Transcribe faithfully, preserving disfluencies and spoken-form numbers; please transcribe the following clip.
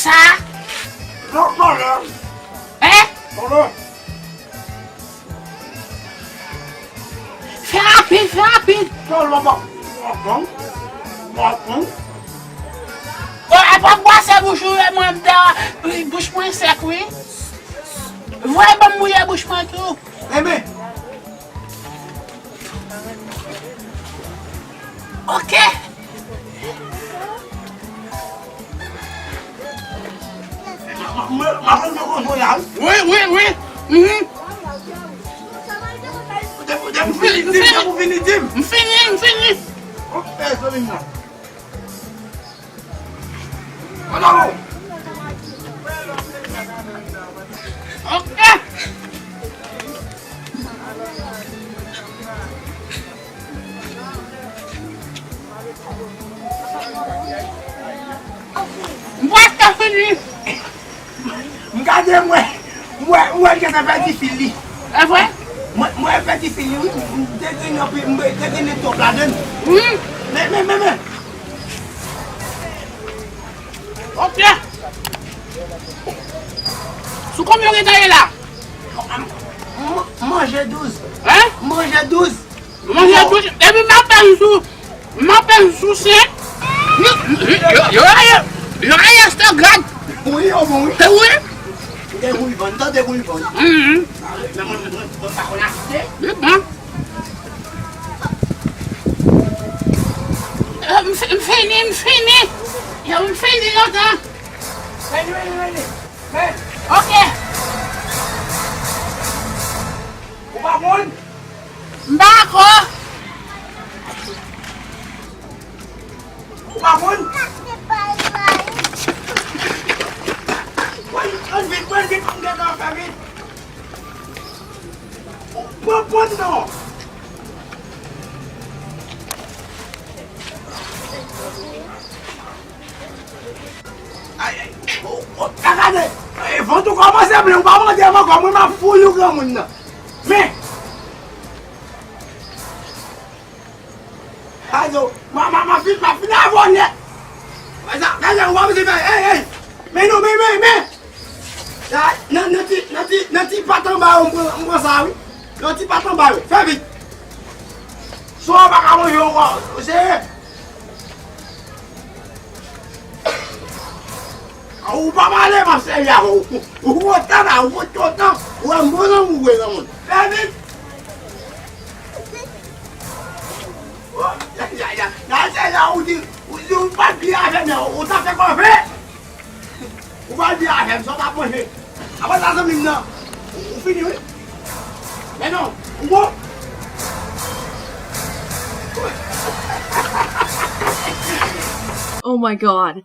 Sa? Non, non, non. Hein? Non, non. Fè rapid, fè rapid. Non, non, non. Non, non. Bon, e pa bwase bouch ou, e mwen, m ta, bouch mwen sèk, wi. Voye ban m mouye bouch mwen tou. Enben. Ok. Mwen, mwen, mwen, mwen, mwen, mwen, wi, wi, wi. Mhm. Depi, depi w fini di m, depi w fini di m. M fini, m fini. Ok, zanmi m nan. An avan. Ok. M prèske fini. M gade, m wè, m wè, m wè l gentan pèdi fil li. E vre? Mwen, mwen pèdi fil li, wi. M te gen anpil, m te gen twòp ladann. Wi. Men, men, men, men. Ok. Sou konbyen w gentan ye la? M, m, m manje douz. Hein? M manje douz. Manje douz. Epi m apèn sou, m apèn sou senk. Yo, yo, yo, yo, yo, yo, Instagram. Wi, yo bon, wi. Se wi. Ou gen wi vann, tande wi vann. Mhm. Nan mwen, mwen, mwen pa konn achte. Li bon. Eh, m fi-, m fini, m fini. Yo, m fini lontan. Vini, vini, vini. Vini. Ok. Ou pa konn? M pa ko. Ou pa konn? Pran, pran vit, pran vit, m gentan fè vit. Pran, pran non. Ay, ay, o, o, gade, e, vant ou kòmanse plen, ou pa mande m ankò, mwen m ap fouye ou granmoun nan. Men, azo, ma, ma, ma fin, ma fin avè w nèt. Gade, ou pa bezwen fè, ey, ey, men non, men, men, men. La, nan, nan ti, nan ti, nan ti pat anba yo, m pran, m pran sa, wi. Nan ti pat anba yo, fè vit. Swa w pa ka manje ankò, se, ou pa pale, m ap sèvi avè w. Ou kontan la, ou kontan, ou wè m bon nan ou wè nan moun. Fè vit. Ya, ya, ya, ya, se la ou di, ou di ou pa t byen avè m, ou ta fè kòve. Ou pa di avè m, sa w t ap manje. Apre sa, zanmi m nan, ou, ou fini, wi. Men non, ou bon? Oh my God.